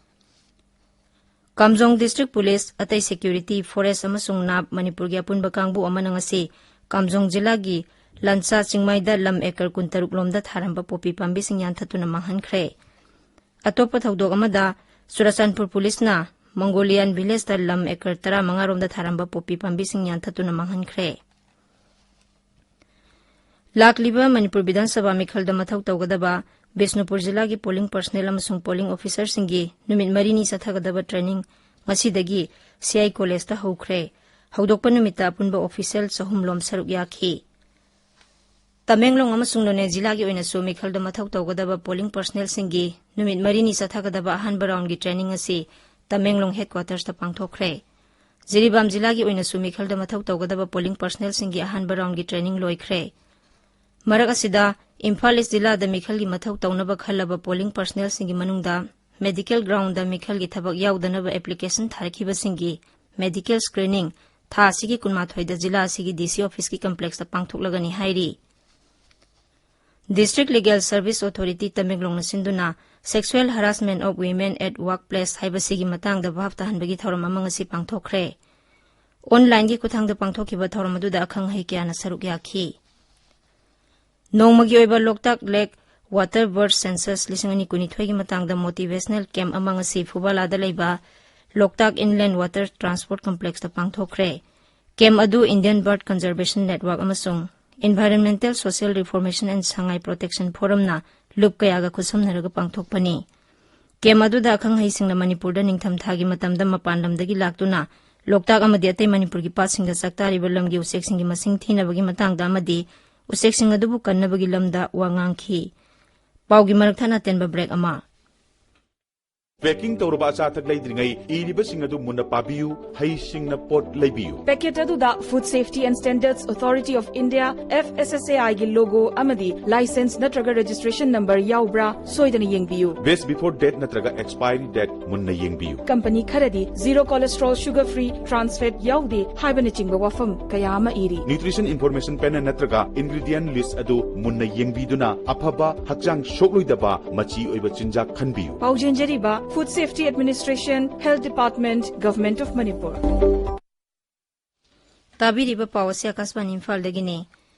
ꯀꯥꯝꯖꯣꯡ District Police, ꯑꯇꯩ security, forest ꯑꯃꯁꯨꯡ NAP ꯃꯅꯤꯄꯨꯔꯒꯤ ꯑꯄꯨꯟꯕ ꯀꯥꯡꯕꯨ ꯑꯃꯅ ꯉꯁꯤ ꯀꯥꯝꯖꯣꯡ ꯖꯤꯂꯥꯒꯤ ꯂꯟꯆꯥ ꯆꯤꯡꯃꯥꯏꯗ ꯂꯝ acre ꯀꯨꯟꯇꯔꯨꯛ ꯂꯣꯝꯗ ꯊꯥꯔꯝꯕ ꯄꯣꯄꯤ ꯄꯥꯝꯕꯤꯁꯤꯡ ꯌꯥꯟꯊꯠꯇꯨꯅ ꯃꯥꯡꯍꯟꯈ꯭ꯔꯦ꯫ ꯑꯇꯣꯞꯄ ꯊꯧꯗꯣꯛ ꯑꯃꯗ, ꯆꯨꯔꯆꯥꯟꯄꯨꯔ ꯄꯨꯂꯤꯁꯅ ꯃꯪꯒꯣꯂꯤꯌꯥꯟ ꯚꯤꯂꯦꯖꯇ ꯂꯝ acre ꯇꯔꯥꯃꯉꯥ ꯔꯣꯝꯗ ꯊꯥꯔꯝꯕ ꯄꯣꯄꯤ ꯄꯥꯝꯕꯤꯁꯤꯡ ꯌꯥꯟꯊꯠꯇꯨꯅ ꯃꯥꯡꯍꯟꯈ꯭ꯔꯦ꯫ ꯂꯥꯛꯂꯤꯕ ꯃꯅꯤꯄꯨꯔ ꯕꯤꯙꯥꯟ ꯁꯚꯥ ꯃꯤꯈꯜꯗ ꯃꯊꯧ ꯇꯧꯒꯗꯕ ꯕꯤꯁꯅꯨꯄꯨꯔ ꯖꯤꯂꯥꯒꯤ polling personnel ꯑꯃꯁꯨꯡ polling officerꯁꯤꯡꯒꯤ ꯅꯨꯃꯤꯠ ꯃꯔꯤꯅꯤ ꯆꯠꯊꯒꯗꯕ training ꯉꯁꯤꯗꯒꯤ CI Collegeꯇ ꯍꯧꯈ꯭ꯔꯦ꯫ ꯍꯧꯗꯣꯛꯄ ꯅꯨꯃꯤꯠꯇ ꯑꯄꯨꯟꯕ official ꯆꯍꯨꯝ ꯂꯣꯝ ꯁꯔꯨꯛ ꯌꯥꯈꯤ꯫ ꯇꯃꯦꯡꯂꯣꯡ ꯑꯃꯁꯨꯡ ꯅꯣꯅꯦ ꯖꯤꯂꯥꯒꯤ ꯑꯣꯏꯅꯁꯨ ꯃꯤꯈꯜꯗ ꯃꯊꯧ ꯇꯧꯒꯗꯕ polling personnelꯁꯤꯡꯒꯤ ꯅꯨꯃꯤꯠ ꯃꯔꯤꯅꯤ ꯆꯠꯊꯒꯗꯕ ꯑꯍꯥꯟꯕ roundꯒꯤ training ꯑꯁꯤ ꯇꯃꯦꯡꯂꯣꯡ headquartersꯇ ꯄꯥꯡꯊꯣꯛꯈ꯭ꯔꯦ꯫ ꯖꯤꯔꯤꯕꯥꯝ ꯖꯤꯂꯥꯒꯤ ꯑꯣꯏꯅꯁꯨ ꯃꯤꯈꯜꯗ ꯃꯊꯧ ꯇꯧꯒꯗꯕ polling personnelꯁꯤꯡꯒꯤ ꯑꯍꯥꯟꯕ roundꯒꯤ training ꯂꯣꯏꯈ꯭ꯔꯦ꯫ ꯃꯔꯛ ꯑꯁꯤꯗ, ꯏꯝꯐꯥꯜ East ꯖꯤꯂꯥꯗ ꯃꯤꯈꯜꯒꯤ ꯃꯊꯧ ꯇꯧꯅꯕ ꯈꯜꯂꯕ polling personnelꯁꯤꯡꯒꯤ ꯃꯅꯨꯡꯗ medical groundꯗ ꯃꯤꯈꯜꯒꯤ ꯊꯕꯛ ꯌꯥꯎꯗꯅꯕ application ꯊꯥꯔꯛꯈꯤꯕꯁꯤꯡꯒꯤ medical screening ꯊꯥ ꯑꯁꯤꯒꯤ ꯀꯨꯟꯃꯥꯊꯣꯏꯗ ꯖꯤꯂꯥ ꯑꯁꯤꯒꯤ DC officeꯀꯤ complexꯇ ꯄꯥꯡꯊꯣꯛꯂꯒꯅꯤ ꯍꯥꯏꯔꯤ꯫ District Legal Service Authority ꯇꯃꯦꯡꯂꯣꯡꯅ ꯁꯤꯟꯗꯨꯅ Sexual Harassment of Women at Workplace ꯍꯥꯏꯕꯁꯤꯒꯤ ꯃꯇꯥꯡꯗ ꯚꯥꯞ ꯇꯥꯍꯟꯕꯒꯤ ꯊꯧꯔꯝ ꯑꯃ ꯉꯁꯤ ꯄꯥꯡꯊꯣꯛꯈ꯭ꯔꯦ꯫ ꯑꯣꯟꯂꯥꯏꯟꯒꯤ ꯈꯨꯠꯊꯥꯡꯗ ꯄꯥꯡꯊꯣꯛꯈꯤꯕ ꯊꯧꯔꯝ ꯑꯗꯨꯗ ꯑꯈꯪ ꯑꯍꯩ ꯀꯌꯥꯅ ꯁꯔꯨꯛ ꯌꯥꯈꯤ꯫ ꯅꯣꯡꯃꯒꯤ ꯑꯣꯏꯕ ꯂꯣꯛꯇꯥꯛ ꯂꯦꯛ ꯋꯥꯇꯔ ꯕꯔꯗ ꯁꯦꯟꯁꯁ ꯂꯤꯁꯤꯡ ꯑꯅꯤ ꯀꯨꯟꯅꯤꯊꯣꯏꯒꯤ ꯃꯇꯥꯡꯗ ꯃꯣꯇꯤꯚꯦꯁꯅꯦꯜ ꯀꯦꯝꯞ ꯑꯃ ꯉꯁꯤ ꯐꯨꯕꯥꯂꯥꯗ ꯂꯩꯕ ꯂꯣꯛꯇꯥꯛ ꯏꯟꯂꯦꯟ ꯋꯥꯇꯔ ꯇ꯭ꯔꯥꯟꯁꯄꯣꯔꯠ ꯀꯝꯄ꯭ꯂꯦꯛꯁꯇ ꯄꯥꯡꯊꯣꯛꯈ꯭ꯔꯦ꯫ ꯀꯦꯝꯞ ꯑꯗꯨ ꯏꯟꯗꯤꯌꯟ ꯕꯔꯗ ꯀꯟꯖꯔꯕꯦꯁꯟ ꯅꯦꯠꯋꯥꯔꯛ ꯑꯃꯁꯨꯡ environmental social reformation and Sangai protection ꯐꯣꯔꯝꯅ ꯂꯨꯞ ꯀꯌꯥꯒ ꯈꯨꯠꯁꯝꯅꯔꯒ ꯄꯥꯡꯊꯣꯛꯄꯅꯤ꯫ ꯀꯦꯝꯞ ꯑꯗꯨꯗ ꯑꯈꯪ ꯑꯍꯩꯁꯤꯡꯅ ꯃꯅꯤꯄꯨꯔꯗ ꯅꯤꯡꯊꯝꯊꯥꯒꯤ ꯃꯇꯝꯗ ꯃꯄꯥꯟ ꯂꯝꯗꯒꯤ ꯂꯥꯛꯇꯨꯅ ꯂꯣꯛꯇꯥꯛ ꯑꯃꯗꯤ ꯑꯇꯩ ꯃꯅꯤꯄꯨꯔꯒꯤ ꯄꯥꯠꯁꯤꯡꯗ ꯆꯥꯛꯇꯥꯔꯤꯕ ꯂꯝꯒꯤ ꯎꯆꯦꯛꯁꯤꯡꯒꯤ ꯃꯁꯤꯡ ꯊꯤꯅꯕꯒꯤ ꯃꯇꯥꯡꯗ ꯑꯃꯗꯤ ꯎꯆꯦꯛꯁꯤꯡ ꯑꯗꯨꯕꯨ ꯀꯟꯅꯕꯒꯤ ꯂꯝꯗ ꯋꯥ ꯉꯥꯡꯈꯤ꯫ ꯄꯥꯎꯒꯤ ꯃꯔꯛ ꯊꯠꯅ ꯑꯇꯦꯟꯕ ꯕ꯭ꯔꯦꯛ ꯑꯃ꯫ ꯄꯦꯀꯤꯡ ꯇꯧꯔꯕ ꯑꯆꯥ ꯑꯊꯛ ꯂꯩꯗ꯭ꯔꯤꯉꯩ ꯏꯔꯤꯕꯁꯤꯡ ꯑꯗꯨ ꯃꯨꯟꯅ ꯄꯥꯕꯤꯌꯨ, ꯍꯩꯁꯤꯡꯅ ꯄꯣꯠ ꯂꯩꯕꯤꯌꯨ꯫ ꯄꯦꯀꯦꯠ ꯑꯗꯨꯗ Food Safety and Standards Authority of India, F S S A I ꯒꯤ ꯂꯣꯒꯣ ꯑꯃꯗꯤ ꯂꯥꯏꯁꯦꯟꯁ ꯅꯠꯇ꯭ꯔꯒ ꯔꯦꯖꯤꯁꯇ꯭ꯔꯦꯁꯟ ꯅꯝꯕꯔ ꯌꯥꯎꯕ꯭ꯔꯥ ꯁꯣꯏꯗꯅ ꯌꯦꯡꯕꯤꯌꯨ꯫ ꯕꯦꯁ ꯕꯤꯐꯣꯔ ꯗꯦꯠ ꯅꯠꯇ꯭ꯔꯒ ꯑꯦꯛꯁꯄꯥꯏꯔꯤ ꯗꯦꯠ ꯃꯨꯟꯅ ꯌꯦꯡꯕꯤꯌꯨ꯫ ꯀꯝꯄꯅꯤ ꯈꯔꯗꯤ zero cholesterol, sugar free, trans fat ꯌꯥꯎꯗꯦ ꯍꯥꯏꯕꯅꯆꯤꯡꯕ ꯋꯥꯐꯝ ꯀꯌꯥ ꯑꯃ ꯏꯔꯤ꯫ ꯅ꯭ꯌꯨꯇ꯭ꯔꯤꯁꯟ ꯏꯟꯐꯣꯔꯃꯦꯁꯟ ꯄꯦꯅꯦꯜ ꯅꯠꯇ꯭ꯔꯒ ꯏꯟꯒ꯭ꯔꯤꯗꯤꯌꯦꯟ ꯂꯤꯁ ꯑꯗꯨ ꯃꯨꯟꯅ ꯌꯦꯡꯕꯤꯗꯨꯅ ꯑꯐꯕ, ꯍꯛꯆꯥꯡ ꯁꯣꯛꯂꯣꯏꯗꯕ, ꯃꯆꯤ ꯑꯣꯏꯕ ꯆꯤꯟꯖꯥꯛ ꯈꯟꯕꯤꯌꯨ꯫ ꯄꯥꯎꯖꯦꯟꯖꯔꯤꯕ Food Safety Administration, Health Department, Government of Manipur꯫ ꯇꯥꯕꯤꯔꯤꯕ ꯄꯥꯎ ꯑꯁꯤ ꯑꯀꯥꯁꯕꯥꯅꯤ ꯏꯝꯐꯥꯜꯗꯒꯤꯅꯤ꯫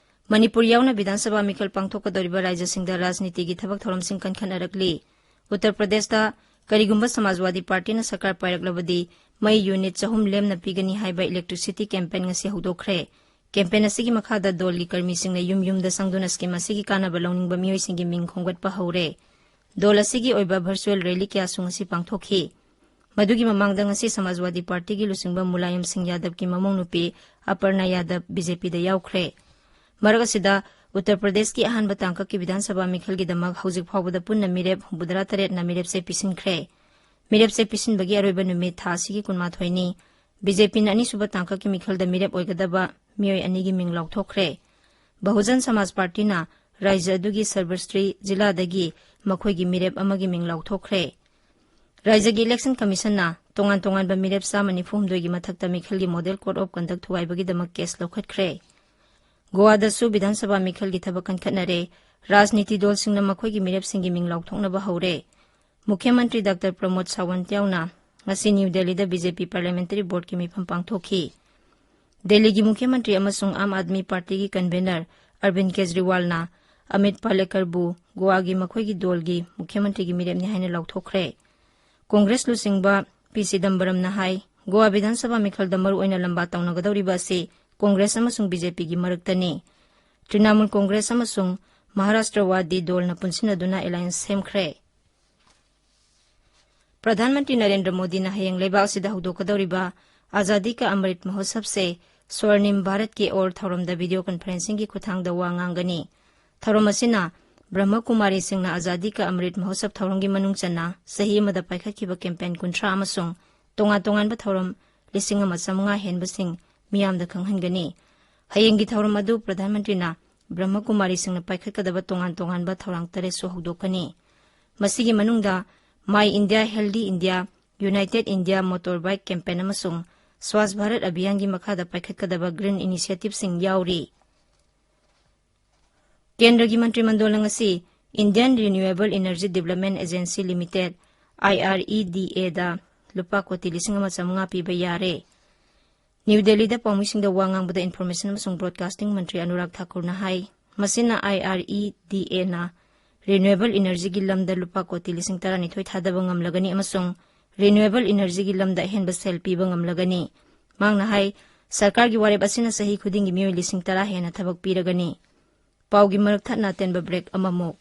ꯃꯅꯤꯄꯨꯔ ꯌꯥꯎꯅ ꯕꯤꯙꯥꯟ ꯁꯚꯥ ꯃꯤꯈꯜ ꯄꯥꯡꯊꯣꯛꯀꯗꯧꯔꯤꯕ ꯔꯥꯖ꯭ꯌꯁꯤꯡꯗ ꯔꯥꯖꯅꯤꯇꯤꯒꯤ ꯊꯕꯛ ꯊꯧꯔꯝꯁꯤꯡ ꯀꯟꯈꯠꯅꯔꯛꯂꯤ꯫ ꯎꯠꯇꯔ ꯄ꯭ꯔꯗꯦꯁꯇ ꯀꯔꯤꯒꯨꯝꯕ ꯁꯃꯥꯖꯋꯥꯗꯤ ꯄꯥꯔꯇꯤꯅ ꯁꯔꯀꯥꯔ ꯄꯥꯏꯔꯛꯂꯕꯗꯤ ꯃꯩ ꯌꯨꯅꯤꯠ ꯆꯍꯨꯝ ꯂꯦꯝꯅ ꯄꯤꯒꯅꯤ ꯍꯥꯏꯕ ꯏꯂꯦꯛꯇ꯭ꯔꯤꯁꯤꯇꯤ ꯀꯦꯝꯄꯦꯟ ꯉꯁꯤ ꯍꯧꯗꯣꯛꯈ꯭ꯔꯦ꯫ ꯀꯦꯝꯄꯦꯟ ꯑꯁꯤꯒꯤ ꯃꯈꯥꯗ ꯗꯣꯜꯒꯤ ꯀꯔꯃꯤꯁꯤꯡꯅ ꯌꯨꯝ ꯌꯨꯝꯗ ꯆꯪꯗꯨꯅ ꯁ꯭ꯀꯤꯝ ꯑꯁꯤꯒꯤ ꯀꯥꯟꯅꯕ ꯂꯧꯅꯤꯡꯕ ꯃꯤꯑꯣꯏꯁꯤꯡꯒꯤ ꯃꯤꯡ ꯈꯣꯝꯒꯠꯄ ꯍꯧꯔꯦ꯫ ꯗꯣꯜ ꯑꯁꯤꯒꯤ ꯑꯣꯏꯕ ꯚꯔꯆꯨꯋꯦꯜ ꯔꯦꯂꯤ ꯀꯌꯥꯁꯨ ꯉꯁꯤ ꯄꯥꯡꯊꯣꯛꯈꯤ꯫ ꯃꯗꯨꯒꯤ ꯃꯃꯥꯡꯗ ꯉꯁꯤ ꯁꯃꯥꯖꯋꯥꯗꯤ ꯄꯥꯔꯇꯤꯒꯤ ꯂꯨꯆꯤꯡꯕ ꯃꯨꯂꯥꯌꯝ ꯁꯤꯡ ꯌꯥꯗꯕꯀꯤ ꯃꯃꯧ ꯅꯨꯄꯤ ꯑꯄꯔꯅꯥ ꯌꯥꯗꯕ ꯕꯤ ꯖꯦ ꯄꯤꯗ ꯌꯥꯎꯈ꯭ꯔꯦ꯫ ꯃꯔꯛ ꯑꯁꯤꯗ, ꯎꯠꯇꯔ ꯄ꯭ꯔꯗꯦꯁꯀꯤ ꯑꯍꯥꯟꯕ ꯇꯥꯡꯀꯛꯀꯤ ꯕꯤꯙꯥꯟ ꯁꯚꯥ ꯃꯤꯈꯜꯒꯤꯗꯃꯛ ꯍꯧꯖꯤꯛ ꯐꯥꯎꯕꯗ ꯄꯨꯟꯅ ꯃꯤꯔꯦꯞ ꯍꯨꯝꯐꯨꯇꯔꯥ ꯇꯔꯦꯠꯅ ꯃꯤꯔꯦꯞ ꯆꯦ ꯄꯤꯁꯤꯟꯈ꯭ꯔꯦ꯫ ꯃꯤꯔꯦꯞ ꯆꯦ ꯄꯤꯁꯤꯟꯕꯒꯤ ꯑꯔꯣꯏꯕ ꯅꯨꯃꯤꯠ ꯊꯥ ꯑꯁꯤꯒꯤ ꯀꯨꯟꯃꯥꯊꯣꯏꯅꯤ꯫ ꯕꯤ ꯖꯦ ꯄꯤꯅ ꯑꯅꯤꯁꯨꯕ ꯇꯥꯡꯀꯛꯀꯤ ꯃꯤꯈꯜꯗ ꯃꯤꯔꯦꯞ ꯑꯣꯏꯒꯗꯕ ꯃꯤꯑꯣꯏ ꯑꯅꯤꯒꯤ ꯃꯤꯡ ꯂꯥꯎꯊꯣꯛꯈ꯭ꯔꯦ꯫ ꯕꯍꯨꯖꯟ ꯁꯃꯥꯖ ꯄꯥꯔꯇꯤꯅ ꯔꯥꯖ꯭ꯌ ꯑꯗꯨꯒꯤ ꯁꯔꯕꯁ꯭ꯔꯤ ꯖꯤꯂꯥꯗꯒꯤ ꯃꯈꯣꯏꯒꯤ ꯃꯤꯔꯦꯞ ꯑꯃꯒꯤ ꯃꯤꯡ ꯂꯥꯎꯊꯣꯛꯈ꯭ꯔꯦ꯫ ꯔꯥꯖ꯭ꯌꯒꯤ ꯏꯂꯦꯛꯁꯟ ꯀꯃꯤꯁꯟꯅ ꯇꯣꯉꯥꯟ ꯇꯣꯉꯥꯟꯕ ꯃꯤꯔꯦꯞ ꯆꯥꯝꯃ ꯅꯤꯐꯨ ꯍꯨꯝꯗꯣꯏꯒꯤ ꯃꯊꯛꯇ ꯃꯤꯈꯜꯒꯤ ꯃꯣꯗꯦꯜ ꯀꯣꯗ ꯑꯣꯐ ꯀꯟꯗꯛ ꯊꯨꯒꯥꯏꯕꯒꯤꯗꯃꯛ ꯀꯦꯁ ꯂꯧꯈꯠꯈ꯭ꯔꯦ꯫ ꯒꯣꯋꯥꯗꯁꯨ ꯕꯤꯙꯥꯟ ꯁꯚꯥ ꯃꯤꯈꯜꯒꯤ ꯊꯕꯛ ꯀꯟꯈꯠꯅꯔꯦ꯫ ꯔꯥꯖꯅꯤꯇꯤ ꯗꯜꯁꯤꯡꯅ ꯃꯈꯣꯏꯒꯤ ꯃꯤꯔꯦꯞꯁꯤꯡꯒꯤ ꯃꯤꯡ ꯂꯥꯎꯊꯣꯛꯅꯕ ꯍꯧꯔꯦ꯫ ꯃꯨꯈ꯭ꯌ ꯃꯟꯇ꯭ꯔꯤ ꯗꯥꯛꯇꯔ ꯄ꯭ꯔꯃꯣꯗ ꯁꯥꯋꯟꯠ ꯌꯥꯎꯅ ꯉꯁꯤ ꯅ꯭ꯌꯨ ꯗꯦꯜꯂꯤꯗ ꯕꯤ ꯖꯦ ꯄꯤ ꯄꯥꯔꯂꯤꯌꯥꯃꯦꯟꯇꯔꯤ ꯕꯣꯔꯗꯀꯤ ꯃꯤꯐꯝ ꯄꯥꯡꯊꯣꯛꯈꯤ꯫ ꯗꯦꯜꯂꯤꯒꯤ ꯃꯨꯈ꯭ꯌ ꯃꯟꯇ꯭ꯔꯤ ꯑꯃꯁꯨꯡ ꯑꯥꯝ ꯑꯥꯗꯃꯤ ꯄꯥꯔꯇꯤꯒꯤ ꯀꯟꯚꯦꯅꯔ ꯑꯔꯕꯤꯟ ꯀꯦꯖꯔꯤꯋꯥꯜꯅ ꯑꯃꯤꯠ ꯄꯥꯂꯦꯀꯔꯕꯨ ꯒꯣꯋꯥꯒꯤ ꯃꯈꯣꯏꯒꯤ ꯗꯣꯜꯒꯤ ꯃꯨꯈ꯭ꯌ ꯃꯟꯇ꯭ꯔꯤꯒꯤ ꯃꯤꯔꯦꯞꯅꯤ ꯍꯥꯏꯅ ꯂꯥꯎꯊꯣꯛꯈ꯭ꯔꯦ꯫ ꯀꯣꯡꯒ꯭ꯔꯦꯁ ꯂꯨꯆꯤꯡꯕ ꯄꯤ ꯆꯤꯗꯝꯕꯔꯝꯅ ꯍꯥꯏ, ꯒꯣꯋꯥ ꯕꯤꯙꯥꯟ ꯁꯚꯥ ꯃꯤꯈꯜꯗ ꯃꯔꯨꯑꯣꯏꯅ ꯂꯝꯕꯥ ꯇꯧꯅꯒꯗꯧꯔꯤꯕ ꯑꯁꯤ ꯀꯣꯡꯒ꯭ꯔꯦꯁ ꯑꯃꯁꯨꯡ ꯕꯤ ꯖꯦ ꯄꯤꯒꯤ ꯃꯔꯛꯇꯅꯤ꯫ ꯇ꯭ꯔꯤꯅꯥꯃꯨꯜ ꯀꯣꯡꯒ꯭ꯔꯦꯁ ꯑꯃꯁꯨꯡ ꯃꯍꯥꯔꯥꯁꯇ꯭ꯔꯋꯥꯗꯤ ꯗꯣꯜꯅ ꯄꯨꯟꯁꯤꯟꯅꯗꯨꯅ ꯑꯦꯂꯥꯏꯟꯁ ꯁꯦꯝꯈ꯭ꯔꯦ꯫ ꯄ꯭ꯔꯙꯥꯟ ꯃꯟꯇ꯭ꯔꯤ ꯅꯔꯦꯟꯗ꯭ꯔ ꯃꯣꯗꯤꯅ ꯍꯌꯦꯡ ꯂꯩꯕꯥꯛ ꯑꯁꯤꯗ ꯍꯧꯗꯣꯛꯀꯗꯧꯔꯤꯕ ꯑꯥꯖꯥꯗꯤ ꯀꯥ ꯑꯃ꯭ꯔꯤꯠ ꯃꯍꯣꯠꯁꯕꯁꯦ ꯁ꯭ꯋꯔꯅꯤꯝ ꯚꯥꯔꯠ ꯀꯤ ꯑꯣꯔ ꯊꯧꯔꯝꯗ ꯚꯤꯗꯤꯑꯣ ꯀꯟꯐꯔꯦꯟꯁꯤꯡꯒꯤ ꯈꯨꯠꯊꯥꯡꯗ ꯋꯥ ꯉꯥꯡꯒꯅꯤ꯫ ꯊꯧꯔꯝ ꯑꯁꯤꯅ ꯕ꯭ꯔꯍꯃꯀꯨꯃꯥꯔꯤꯁꯤꯡꯅ ꯑꯥꯖꯥꯗꯤ ꯀꯥ ꯑꯃ꯭ꯔꯤꯠ ꯃꯍꯣꯠꯁꯕ ꯊꯧꯔꯝꯒꯤ ꯃꯅꯨꯡ ꯆꯟꯅ ꯆꯍꯤ ꯑꯃꯗ ꯄꯥꯏꯈꯠꯈꯤꯕ ꯀꯦꯝꯄꯦꯟ ꯀꯨꯟꯊ꯭ꯔꯥ ꯑꯃꯁꯨꯡ ꯇꯣꯉꯥꯟ ꯇꯣꯉꯥꯟꯕ ꯊꯧꯔꯝ ꯂꯤꯁꯤꯡ ꯑꯃ ꯆꯥꯃꯉꯥ ꯍꯦꯟꯕꯁꯤꯡ ꯃꯤꯌꯥꯝꯗ ꯈꯪꯍꯟꯒꯅꯤ꯫ ꯍꯌꯦꯡꯒꯤ ꯊꯧꯔꯝ ꯑꯗꯨ ꯄ꯭ꯔꯙꯥꯟ ꯃꯟꯇ꯭ꯔꯤꯅ ꯕ꯭ꯔꯍꯃꯀꯨꯃꯥꯔꯤꯁꯤꯡꯅ ꯄꯥꯏꯈꯠꯀꯗꯕ ꯇꯣꯉꯥꯟ ꯇꯣꯉꯥꯟꯕ ꯊꯧꯔꯥꯡ ꯇꯔꯦꯠꯁꯨ ꯍꯧꯗꯣꯛꯀꯅꯤ꯫ ꯃꯁꯤꯒꯤ ꯃꯅꯨꯡꯗ My India Healthy India, United India Motorbike Campaign ꯑꯃꯁꯨꯡ ꯁ꯭ꯋꯥꯁ ꯚꯥꯔꯠ ꯑꯚꯤꯌꯥꯟꯒꯤ ꯃꯈꯥꯗ ꯄꯥꯏꯈꯠꯀꯗꯕ ꯒ꯭ꯔꯤꯟ ꯏꯅꯤꯁꯤꯌꯦꯇꯤꯚꯁꯤꯡ ꯌꯥꯎꯔꯤ꯫ ꯀꯦꯟꯗ꯭ꯔꯒꯤ ꯃꯟꯇ꯭ꯔꯤꯃꯟꯗꯣꯜꯅ ꯉꯁꯤ Indian Renewable Energy Development Agency Limited, ꯑꯥꯏ ꯑꯥꯔ ꯏ ꯗꯤ ꯑꯦꯗ ꯂꯨꯄꯥ ꯀꯣꯇꯤ ꯂꯤꯁꯤꯡ ꯑꯃ ꯆꯥꯃꯉꯥ ꯄꯤꯕ ꯌꯥꯔꯦ꯫ ꯅ꯭ꯌꯨ ꯗꯦꯜꯂꯤꯗ ꯄꯥꯎꯃꯤꯁꯤꯡꯗ ꯋꯥ ꯉꯥꯡꯕꯗ ꯏꯟꯐꯣꯔꯃꯦꯁꯟ ꯑꯃꯁꯨꯡ ꯕ꯭ꯔꯣꯗꯀꯥꯁꯇꯤꯡ ꯃꯟꯇ꯭ꯔꯤ ꯑꯅꯨꯔꯥꯒ ꯊꯥꯀꯨꯔꯅ ꯍꯥꯏ, ꯃꯁꯤꯅ ꯑꯥꯏ ꯑꯥꯔ ꯏ ꯗꯤ ꯑꯦꯅ ꯔꯤꯅ꯭ꯌꯨꯑꯦꯕꯜ ꯏꯅꯔꯖꯤꯒꯤ ꯂꯝꯗ ꯂꯨꯄꯥ ꯀꯣꯇꯤ ꯂꯤꯁꯤꯡ ꯇꯔꯥꯅꯤꯊꯣꯏ ꯊꯥꯗꯕ ꯉꯝꯂꯒꯅꯤ ꯑꯃꯁꯨꯡ ꯔꯤꯅ꯭ꯌꯨꯑꯦꯕꯜ ꯏꯅꯔꯖꯤꯒꯤ ꯂꯝꯗ ꯑꯍꯦꯟꯕ ꯁꯦꯜ ꯄꯤꯕ ꯉꯝꯂꯒꯅꯤ꯫ ꯃꯍꯥꯛꯅ ꯍꯥꯏ, ꯁꯔꯀꯥꯔꯒꯤ ꯋꯥꯔꯦꯞ ꯑꯁꯤꯅ ꯆꯍꯤ ꯈꯨꯗꯤꯡꯒꯤ ꯃꯤꯑꯣꯏ ꯂꯤꯁꯤꯡ ꯇꯔꯥ ꯍꯦꯟꯅ ꯊꯕꯛ ꯄꯤꯔꯒꯅꯤ꯫ ꯄꯥꯎꯒꯤ ꯃꯔꯛ ꯊꯠꯅ ꯑꯇꯦꯟꯕ ꯕ꯭ꯔꯦꯛ ꯑꯃꯃꯨꯛ꯫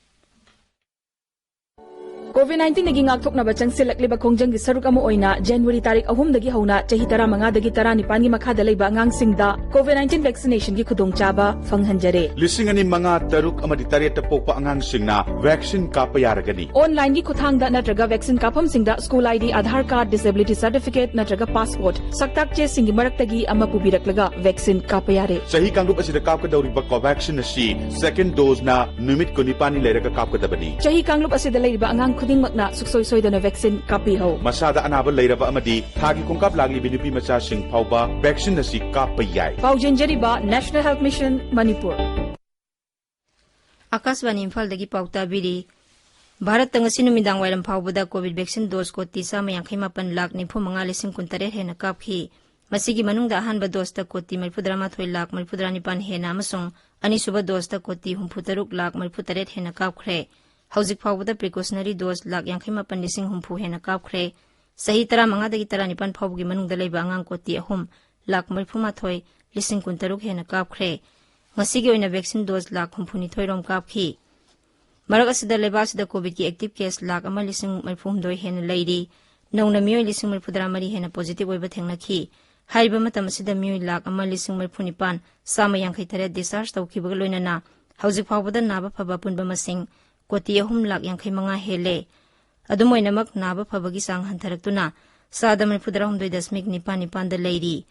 ꯀꯣꯚꯤꯗ ꯅꯥꯏꯟꯇꯤꯟꯗꯒꯤ ꯉꯥꯛꯊꯣꯛꯅꯕ ꯆꯪꯁꯤꯜꯂꯛꯂꯤꯕ ꯈꯣꯡꯖꯪꯒꯤ ꯁꯔꯨꯛ ꯑꯃ ꯑꯣꯏꯅ ꯖꯅꯋꯥꯔꯤ ꯇꯥꯔꯤꯛ ꯑꯍꯨꯝꯗꯒꯤ ꯍꯧꯅ ꯆꯍꯤ ꯇꯔꯥꯃꯉꯥꯗꯒꯤ ꯇꯔꯥꯅꯤꯄꯥꯟꯒꯤ ꯃꯈꯥꯗ ꯂꯩꯕ ꯑꯉꯥꯡꯁꯤꯡꯗ ꯀꯣꯚꯤꯗ ꯅꯥꯏꯟꯇꯤꯟ ꯚꯦꯛꯁꯤꯅꯦꯁꯟꯒꯤ ꯈꯨꯗꯣꯡꯆꯥꯕ ꯐꯪꯍꯟꯖꯔꯦ꯫ ꯂꯤꯁꯤꯡ ꯑꯅꯤ ꯃꯉꯥ, ꯇꯔꯨꯛ ꯑꯃꯗꯤ ꯇꯔꯦꯠꯇ ꯄꯣꯛꯄ ꯑꯉꯥꯡꯁꯤꯡꯅ ꯚꯦꯛꯁꯤꯟ ꯀꯥꯞꯄ ꯌꯥꯔꯒꯅꯤ꯫ ꯑꯣꯟꯂꯥꯏꯟꯒꯤ ꯈꯨꯠꯊꯥꯡꯗ ꯅꯠꯇ꯭ꯔꯒ ꯚꯦꯛꯁꯤꯟ ꯀꯥꯞꯐꯝꯁꯤꯡꯗ school I D, Aadhaar card, disability certificate ꯅꯠꯇ꯭ꯔꯒ ꯄꯥꯁꯄꯣꯔꯠ, ꯁꯛꯇꯥꯛ ꯆꯦꯁꯤꯡꯒꯤ ꯃꯔꯛꯇꯒꯤ ꯑꯃ ꯄꯨꯕꯤꯔꯛꯂꯒ ꯚꯦꯛꯁꯤꯟ ꯀꯥꯞꯄ ꯌꯥꯔꯦ꯫ ꯆꯍꯤ ꯀꯥꯡꯂꯨꯞ ꯑꯁꯤꯗ ꯀꯥꯞꯀꯗꯧꯔꯤꯕ ꯀꯣꯚꯦꯛꯁꯤꯟ ꯑꯁꯤ ꯁꯦꯀꯦꯟ ꯗꯣꯖꯅ ꯅꯨꯃꯤꯠ ꯀꯨꯟꯅꯤꯄꯥꯟꯅꯤ ꯂꯩꯔꯒ ꯀꯥꯞꯀꯗꯕꯅꯤ꯫ ꯆꯍꯤ ꯀꯥꯡꯂꯨꯞ ꯑꯁꯤꯗ ꯂꯩꯔꯤꯕ ꯑꯉꯥꯡ ꯈꯨꯗꯤꯡꯃꯛꯅ ꯁꯨꯡꯁꯣꯏ ꯁꯣꯏꯗꯅ ꯚꯦꯛꯁꯤꯟ ꯀꯥꯞꯄꯤꯍꯧ꯫ ꯃꯁꯥꯗ ꯑꯅꯥꯕ ꯂꯩꯔꯕ ꯑꯃꯗꯤ ꯊꯥꯒꯤ ꯈꯣꯡꯀꯥꯞ ꯂꯥꯛꯂꯤꯕ ꯅꯨꯄꯤ ꯃꯆꯥꯁꯤꯡ ꯐꯥꯎꯕ ꯚꯦꯛꯁꯤꯟ ꯑꯁꯤ ꯀꯥꯞꯄ ꯌꯥꯏ꯫ ꯄꯥꯎꯖꯦꯟꯖꯔꯤꯕ National Health Mission ꯃꯅꯤꯄꯨꯔ꯫ ꯑꯥꯀꯥꯁꯕꯥꯅꯤ ꯏꯝꯐꯥꯜꯗꯒꯤ ꯄꯥꯎ ꯇꯥꯕꯤꯔꯤ꯫ ꯚꯥꯔꯠꯇ ꯉꯁꯤ ꯅꯨꯃꯤꯗꯥꯡ ꯋꯥꯏꯔꯝ ꯐꯥꯎꯕꯗ ꯀꯣꯚꯤꯗ ꯚꯦꯛꯁꯤꯟ ꯗꯣꯖ ꯀꯣꯇꯤ ꯆꯥꯝꯃ ꯌꯥꯡꯈꯩ ꯃꯥꯄꯟ ꯂꯥꯈ ꯅꯤꯐꯨ ꯃꯉꯥ ꯂꯤꯁꯤꯡ ꯀꯨꯟꯇꯔꯦꯠ ꯍꯦꯟꯅ ꯀꯥꯞꯈꯤ꯫ ꯃꯁꯤꯒꯤ ꯃꯅꯨꯡꯗ ꯑꯍꯥꯟꯕ ꯗꯣꯁꯇ ꯀꯣꯇꯤ ꯃꯔꯤꯐꯨꯇꯔꯥꯃꯥꯊꯣꯏ ꯂꯥꯈ ꯃꯔꯤꯐꯨꯇꯔꯥꯅꯤꯄꯥꯟ ꯍꯦꯟꯅ ꯑꯃꯁꯨꯡ ꯑꯅꯤꯁꯨꯕ ꯗꯣꯁꯇ ꯀꯣꯇꯤ ꯍꯨꯝꯐꯨꯇꯔꯨꯛ ꯂꯥꯈ ꯃꯔꯤꯐꯨꯇꯔꯦꯠ ꯍꯦꯟꯅ ꯀꯥꯞꯈ꯭ꯔꯦ꯫ ꯍꯧꯖꯤꯛ ꯐꯥꯎꯕꯗ ꯄ꯭ꯔꯤꯀꯣꯁꯅꯔꯤ ꯗꯣꯁ ꯂꯥꯈ ꯌꯥꯡꯈꯩ ꯃꯥꯄꯟ ꯂꯤꯁꯤꯡ ꯍꯨꯝꯐꯨ ꯍꯦꯟꯅ ꯀꯥꯞꯈ꯭ꯔꯦ꯫ ꯆꯍꯤ ꯇꯔꯥꯃꯉꯥꯗꯒꯤ ꯇꯔꯥꯅꯤꯄꯥꯟ ꯐꯥꯎꯕꯒꯤ ꯃꯅꯨꯡꯗ ꯂꯩꯕ ꯑꯉꯥꯡ ꯀꯣꯇꯤ ꯑꯍꯨꯝ ꯂꯥꯈ ꯃꯔꯤꯐꯨꯃꯥꯊꯣꯏ ꯂꯤꯁꯤꯡ ꯀꯨꯟꯇꯔꯨꯛ ꯍꯦꯟꯅ ꯀꯥꯞꯈ꯭ꯔꯦ꯫ ꯉꯁꯤꯒꯤ ꯑꯣꯏꯅ ꯚꯦꯛꯁꯤꯟ ꯗꯣꯁ ꯂꯥꯈ ꯍꯨꯝꯐꯨꯅꯤꯊꯣꯏ ꯔꯣꯝ ꯀꯥꯞꯈꯤ꯫ ꯃꯔꯛ ꯑꯁꯤꯗ ꯂꯩꯕꯥꯛ ꯑꯁꯤꯗ ꯀꯣꯚꯤꯗꯀꯤ ꯑꯦꯛꯇꯤꯚ ꯀꯦꯁ ꯂꯥꯈ ꯑꯃ ꯂꯤꯁꯤꯡ ꯃꯔꯤꯐꯨꯍꯨꯝꯗꯣꯏ ꯍꯦꯟꯅ ꯂꯩꯔꯤ꯫ ꯅꯧꯅ ꯃꯤꯑꯣꯏ ꯂꯤꯁꯤꯡ ꯃꯔꯤꯐꯨꯇꯔꯥꯃꯔꯤ ꯍꯦꯟꯅ ꯄꯣꯖꯤꯇꯤꯚ ꯑꯣꯏꯕ ꯊꯦꯡꯅꯈꯤ꯫ ꯍꯥꯏꯔꯤꯕ ꯃꯇꯝ ꯑꯁꯤꯗ ꯃꯤꯑꯣꯏ ꯂꯥꯈ ꯑꯃ ꯂꯤꯁꯤꯡ ꯃꯔꯤꯐꯨꯅꯤꯄꯥꯟ ꯆꯥꯝꯃ ꯌꯥꯡꯈꯩ ꯇꯔꯦꯠ ꯗꯤꯁꯆꯥꯔꯖ ꯇꯧꯈꯤꯕꯒ ꯂꯣꯏꯅꯅ ꯍꯧꯖꯤꯛ ꯐꯥꯎꯕꯗ ꯅꯥꯕ ꯐꯕ ꯑꯄꯨꯟꯕ ꯃꯁꯤꯡ ꯀꯣꯇꯤ ꯑꯍꯨꯝ ꯂꯥꯈ ꯌꯥꯡꯈꯩ ꯃꯉꯥ ꯍꯦꯜꯂꯦ꯫ ꯑꯗꯨꯝ ꯑꯣꯏꯅꯃꯛ, ꯅꯥꯕ ꯐꯕꯒꯤ ꯆꯥꯡ ꯍꯟꯊꯔꯛꯇꯨꯅ ꯆꯥꯗ ꯃꯔꯤꯐꯨꯇꯔꯥꯍꯨꯝꯗꯣꯏ ꯗꯁꯃꯤꯛ ꯅꯤꯄꯥꯟ ꯅꯤꯄꯥꯟꯗ ꯂꯩꯔꯤ꯫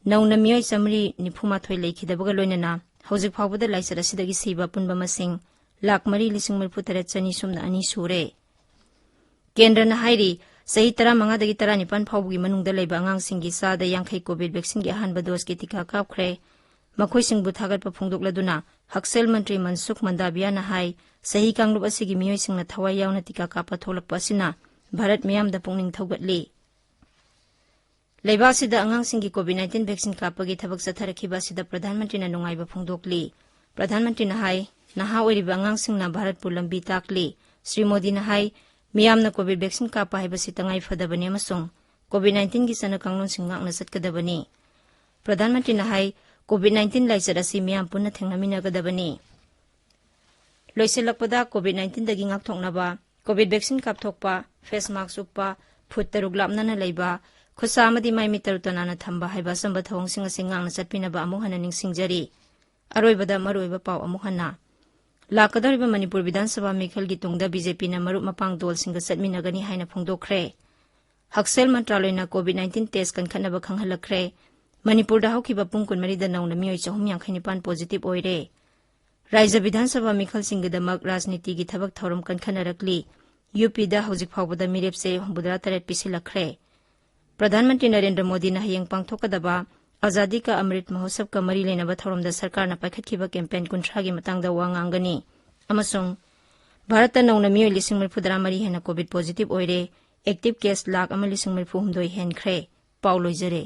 ꯅꯧꯅ ꯃꯤꯑꯣꯏ ꯆꯥꯃꯔꯤ ꯅꯤꯐꯨꯃꯥꯊꯣꯏ ꯂꯩꯈꯤꯗꯕꯒ ꯂꯣꯏꯅꯅ ꯍꯧꯖꯤꯛ ꯐꯥꯎꯕꯗ ꯂꯥꯏꯆꯠ ꯑꯁꯤꯗꯒꯤ ꯁꯤꯕ ꯑꯄꯨꯟꯕ ꯃꯁꯤꯡ ꯂꯥꯈ ꯃꯔꯤ ꯂꯤꯁꯤꯡ ꯃꯔꯤꯐꯨꯇꯔꯦꯠ ꯆꯅꯤ ꯁꯨꯞꯅ ꯑꯅꯤ ꯁꯨꯔꯦ꯫ ꯀꯦꯟꯗ꯭ꯔꯅ ꯍꯥꯏꯔꯤ, ꯆꯍꯤ ꯇꯔꯥꯃꯉꯥꯗꯒꯤ ꯇꯔꯥꯅꯤꯄꯥꯟ ꯐꯥꯎꯕꯒꯤ ꯃꯅꯨꯡꯗ ꯂꯩꯕ ꯑꯉꯥꯡꯁꯤꯡꯒꯤ ꯆꯥꯗ ꯌꯥꯡꯈꯩ ꯀꯣꯚꯤꯗ ꯚꯦꯛꯁꯤꯟꯒꯤ ꯑꯍꯥꯟꯕ ꯗꯣꯁꯀꯤ ꯇꯤꯀꯥ ꯀꯥꯞꯈ꯭ꯔꯦ꯫ ꯃꯈꯣꯏꯁꯤꯡꯕꯨ ꯊꯥꯒꯠꯄ ꯐꯣꯡꯗꯣꯛꯂꯗꯨꯅ ꯍꯛꯁꯦꯜ ꯃꯟꯇ꯭ꯔꯤ ꯃꯟꯁꯨꯈ ꯃꯟꯗꯥꯕꯤꯌꯥꯅ ꯍꯥꯏ, ꯆꯍꯤ ꯀꯥꯡꯂꯨꯞ ꯑꯁꯤꯒꯤ ꯃꯤꯑꯣꯏꯁꯤꯡꯅ ꯊꯋꯥꯏ ꯌꯥꯎꯅ ꯇꯤꯀꯥ ꯀꯥꯞꯄ ꯊꯣꯛꯂꯛꯄ ꯑꯁꯤꯅ ꯚꯥꯔꯠ ꯃꯤꯌꯥꯝꯗ ꯄꯨꯛꯅꯤꯡ ꯊꯧꯒꯠꯂꯤ꯫ ꯂꯩꯕꯥꯛ ꯑꯁꯤꯗ ꯑꯉꯥꯡꯁꯤꯡꯒꯤ ꯀꯣꯚꯤꯗ ꯅꯥꯏꯟꯇꯤꯟ ꯚꯦꯛꯁꯤꯟ ꯀꯥꯞꯄꯒꯤ ꯊꯕꯛ ꯆꯠꯊꯔꯛꯈꯤꯕ ꯑꯁꯤꯗ ꯄ꯭ꯔꯙꯥꯟ ꯃꯟꯇ꯭ꯔꯤꯅ ꯅꯨꯡꯉꯥꯏꯕ ꯐꯣꯡꯗꯣꯛꯂꯤ꯫ ꯄ꯭ꯔꯙꯥꯟ ꯃꯟꯇ꯭ꯔꯤꯅ ꯍꯥꯏ, ꯅꯍꯥ ꯑꯣꯏꯔꯤꯕ ꯑꯉꯥꯡꯁꯤꯡꯅ ꯚꯥꯔꯠꯄꯨ ꯂꯝꯕꯤ ꯇꯥꯛꯂꯤ꯫ ꯁ꯭ꯔꯤ ꯃꯣꯗꯤꯅ ꯍꯥꯏ, ꯃꯤꯌꯥꯝꯅ ꯀꯣꯚꯤꯗ ꯚꯦꯛꯁꯤꯟ ꯀꯥꯞꯄ ꯍꯥꯏꯕꯁꯤ ꯇꯉꯥꯏ ꯐꯗꯕꯅꯤ ꯑꯃꯁꯨꯡ ꯀꯣꯚꯤꯗ ꯅꯥꯏꯟꯇꯤꯟꯒꯤ ꯆꯠꯅ ꯀꯥꯡꯂꯣꯟꯁꯤꯡ ꯉꯥꯛꯅ ꯆꯠꯀꯗꯕꯅꯤ꯫ ꯄ꯭ꯔꯙꯥꯟ ꯃꯟꯇ꯭ꯔꯤꯅ ꯍꯥꯏ, ꯀꯣꯚꯤꯗ ꯅꯥꯏꯟꯇꯤꯟ ꯂꯥꯏꯆꯠ ꯑꯁꯤ ꯃꯤꯌꯥꯝ ꯄꯨꯟꯅ ꯊꯦꯡꯅꯃꯤꯟꯅꯒꯗꯕꯅꯤ꯫ ꯂꯣꯏꯁꯤꯜꯂꯛꯄꯗ, ꯀꯣꯚꯤꯗ ꯅꯥꯏꯟꯇꯤꯟꯗꯒꯤ ꯉꯥꯛꯊꯣꯛꯅꯕ ꯀꯣꯚꯤꯗ ꯚꯦꯛꯁꯤꯟ ꯀꯥꯞꯊꯣꯛꯄ, ꯐꯦꯁ ꯃꯥꯛꯁ ꯎꯞꯄ, ꯐꯨꯠ ꯇꯔꯨꯛ ꯂꯥꯞꯅꯅ ꯂꯩꯕ, ꯈꯨꯠꯁꯥ ꯑꯃꯗꯤ ꯃꯥꯏ ꯃꯤꯠ ꯇꯔꯨ ꯇꯅꯥꯟꯅ ꯊꯝꯕ ꯍꯥꯏꯕ ꯑꯆꯝꯕ ꯊꯧꯑꯣꯡꯁꯤꯡ ꯑꯁꯤ ꯉꯥꯛꯅ ꯆꯠꯄꯤꯅꯕ ꯑꯃꯨꯛ ꯍꯟꯅ ꯅꯤꯡꯁꯤꯡꯖꯔꯤ꯫ ꯑꯔꯣꯏꯕꯗ ꯃꯔꯨꯑꯣꯏꯕ ꯄꯥꯎ ꯑꯃꯨꯛ ꯍꯟꯅ꯫ ꯂꯥꯛꯀꯗꯧꯔꯤꯕ ꯃꯅꯤꯄꯨꯔ ꯕꯤꯙꯥꯟ ꯁꯚꯥ ꯃꯤꯈꯜꯒꯤ ꯇꯨꯡꯗ ꯕꯤ ꯖꯦ ꯄꯤꯅ ꯃꯔꯨꯞ ꯃꯄꯥꯡ ꯗꯣꯜꯁꯤꯡꯒ ꯆꯠꯃꯤꯟꯅꯒꯅꯤ ꯍꯥꯏꯅ ꯐꯣꯡꯗꯣꯛꯈ꯭ꯔꯦ꯫ ꯍꯛꯁꯦꯜ ꯃꯟꯇ꯭ꯔꯥꯂꯣꯏꯅ ꯀꯣꯚꯤꯗ ꯅꯥꯏꯟꯇꯤꯟ ꯇꯦꯁ ꯀꯟꯈꯠꯅꯕ ꯈꯪꯍꯜꯂꯛꯈ꯭ꯔꯦ꯫ ꯃꯅꯤꯄꯨꯔꯗ ꯍꯧꯈꯤꯕ ꯄꯨꯡ ꯀꯨꯟꯃꯔꯤꯗ ꯅꯧꯅ ꯃꯤꯑꯣꯏ ꯆꯍꯨꯝ ꯌꯥꯡꯈꯩ ꯅꯤꯄꯥꯟ ꯄꯣꯖꯤꯇꯤꯚ ꯑꯣꯏꯔꯦ꯫ ꯔꯥꯖ꯭ꯌ ꯕꯤꯙꯥꯟ ꯁꯚꯥ ꯃꯤꯈꯜꯁꯤꯡꯒꯤꯗꯃꯛ ꯔꯥꯖꯅꯤꯇꯤꯒꯤ ꯊꯕꯛ ꯊꯧꯔꯝ ꯀꯟꯈꯠꯅꯔꯛꯂꯤ꯫ ꯌꯨ ꯄꯤꯗ ꯍꯧꯖꯤꯛ ꯐꯥꯎꯕꯗ ꯃꯤꯔꯦꯞꯁꯦ ꯍꯨꯝꯐꯨꯇꯔꯥ ꯇꯔꯦꯠ ꯄꯤꯁꯤꯜꯂꯛꯈ꯭ꯔꯦ꯫ ꯄ꯭ꯔꯙꯥꯟ ꯃꯟꯇ꯭ꯔꯤ ꯅꯔꯦꯟꯗ꯭ꯔ ꯃꯣꯗꯤꯅ ꯍꯌꯦꯡ ꯄꯥꯡꯊꯣꯛꯀꯗꯕ ꯑꯥꯖꯥꯗꯤ ꯀꯥ ꯑꯃ꯭ꯔꯤꯠ ꯃꯍꯣꯠꯁꯕꯀ ꯃꯔꯤ ꯂꯩꯅꯕ ꯊꯧꯔꯝꯗ ꯁꯔꯀꯥꯔꯅ ꯄꯥꯏꯈꯠꯈꯤꯕ ꯀꯦꯝꯄꯦꯟ ꯀꯨꯟꯊ꯭ꯔꯥꯒꯤ ꯃꯇꯥꯡꯗ ꯋꯥ ꯉꯥꯡꯒꯅꯤ꯫ ꯑꯃꯁꯨꯡ ꯚꯥꯔꯠꯇ ꯅꯧꯅ ꯃꯤꯑꯣꯏ ꯂꯤꯁꯤꯡ ꯃꯔꯤꯐꯨꯇꯔꯥ ꯃꯔꯤ ꯍꯦꯟꯅ ꯀꯣꯚꯤꯗ ꯄꯣꯖꯤꯇꯤꯚ ꯑꯣꯏꯔꯦ꯫ ꯑꯦꯛꯇꯤꯚ ꯀꯦꯁ ꯂꯥꯈ ꯑꯃ ꯂꯤꯁꯤꯡ ꯃꯔꯤꯐꯨ ꯍꯨꯝꯗꯣꯏ ꯍꯦꯟꯈ꯭ꯔꯦ꯫ ꯄꯥꯎ ꯂꯣꯏꯖꯔꯦ꯫